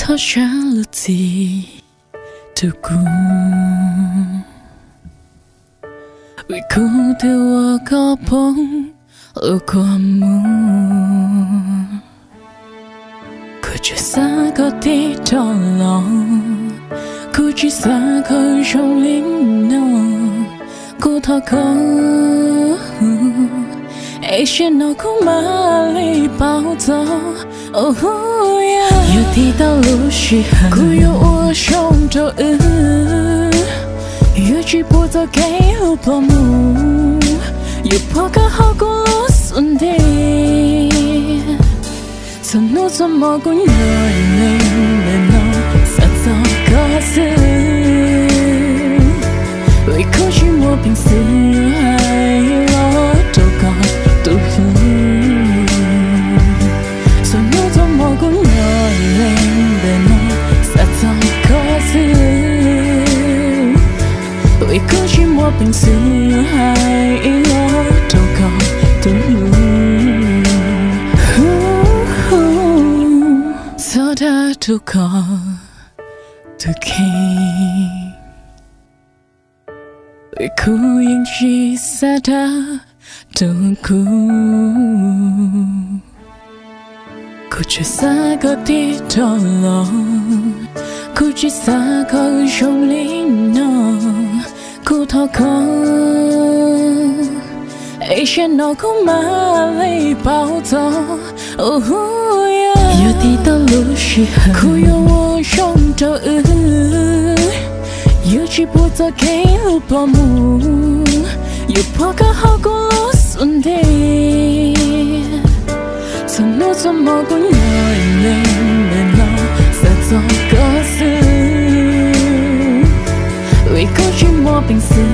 Thov sab lub txim rau kuv, vim kuv twb ua koj poob lub kua muag. Kuv tsis xav koj tib rov los, kuv tsis xav koj zoo li no. Kuv thov koj, es siab no kuv mam li paub txog. Yog tib tau lub sij hawm kuv yuav ua zoo rau wb, yuav tsis pub txoj kev hlub ploj mus, yuav pab koj hauv kuv lub xub ntiag. Txhua hnub txhua hmo kuv nyob ib leeg ntawm no xav txog koj xwb, vim kuv tsis muaj peev xwm hais los rau koj tus hlub. Txhua hnub txhua hmo kuv nyob ib leeg ntawm no xav txog koj xwb, vim kuv tsis muaj peev xwm hais los rau koj tus hlub. Txhob dag rau koj tus kheej, vim kuv yeej tsis xav dag rau kuv. Kuv tsis xav koj tib rov los, kuv tsis xav koj zoo li no. Kuv thov koj, es siab no kuv mam li paub txog. Yog tib tau lub sij hawm kuv yuav ua zoo rau wb, yuav tsis pub txoj kev hlub ploj mus, yuav pab koj hauv kuv lub xub ntiag. Txhua hnub txhua hmo kuv nyob ib leeg ntawm no xav txog koj xwb, vim kuv tsis muaj peev xwm